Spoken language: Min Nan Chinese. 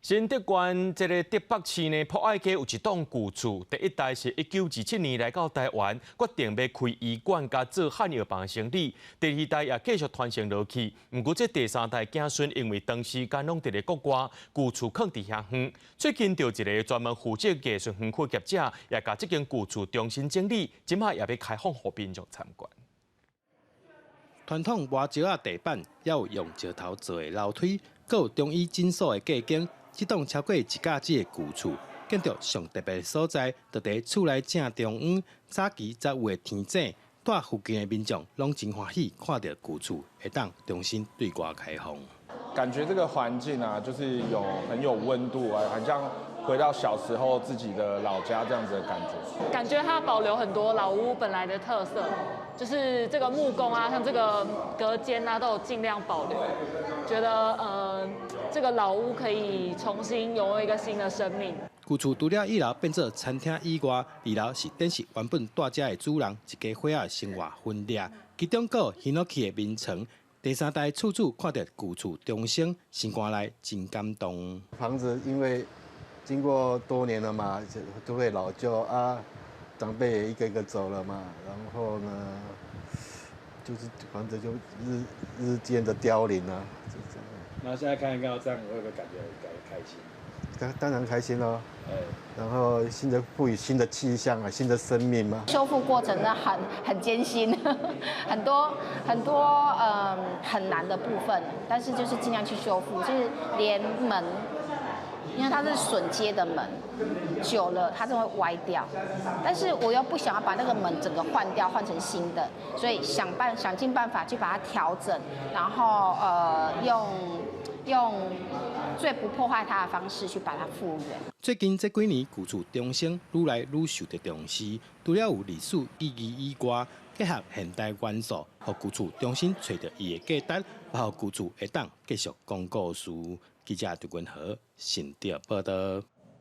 新竹縣這个竹北市呢，博愛街有一棟舊厝，第一代是1927年來到台灣，決定欲開醫館佮做漢藥房生意。第二代也繼續傳承落去，毋過這第三代子孫因為長時間攏佇咧國外，舊厝囥佇遐遠。最近著一个專門負責藝術園區業者，也共這間舊厝重新整理，這擺也欲開放予民眾參觀。傳統磨石仔地板，猶有用石頭做的樓梯，閣有中醫診所的隔間。這棟超過一甲子的舊厝，建築上特別的所在，就佇厝內正中央，早期才有的天井。蹛附近的民眾攏真歡喜，看著舊厝會當重新對外開放。感覺這個環境啊，就是有很有溫度啊，很像回到小時候自己的老家這樣子的感覺。感覺它保留很多老屋本來的特色，就是這個木工啊，像這個隔間啊，都有盡量保留。覺得這個老屋可以重新擁有一個新的生命。舊厝除了一樓變做餐廳以外，二樓是展示原本蹛遮的主人一家伙仔生活痕跡，其中閣有ヒノキ的眠床。第三代厝主看著舊厝重生，心肝內真感動。房子因為經過多年了嘛，都會老舊啊，長輩也一個一個走了嘛，然後呢，就是房子就日日漸的凋零啊，就這樣。那現在看到這樣，會不會感覺很開心？當然開心咯。然後新的賦予新的氣象啊，新的生命嘛。修復過程呢，很艱辛，很多很多很難的部分，但是就是盡量去修復，就是連門，因為它是榫接的門，久了它就會歪掉，但是我又不想要把那個門整個換掉，換成新的，所以想盡辦法去把它調整，然後用最不破壞它的方式去把它復原。最近這幾年舊厝重生愈來愈受到重視，除了有歷史意義以外，結合現代元素，予舊厝重新揣著伊的價值，予舊厝會當繼續講故事。記者陳文和新竹報導。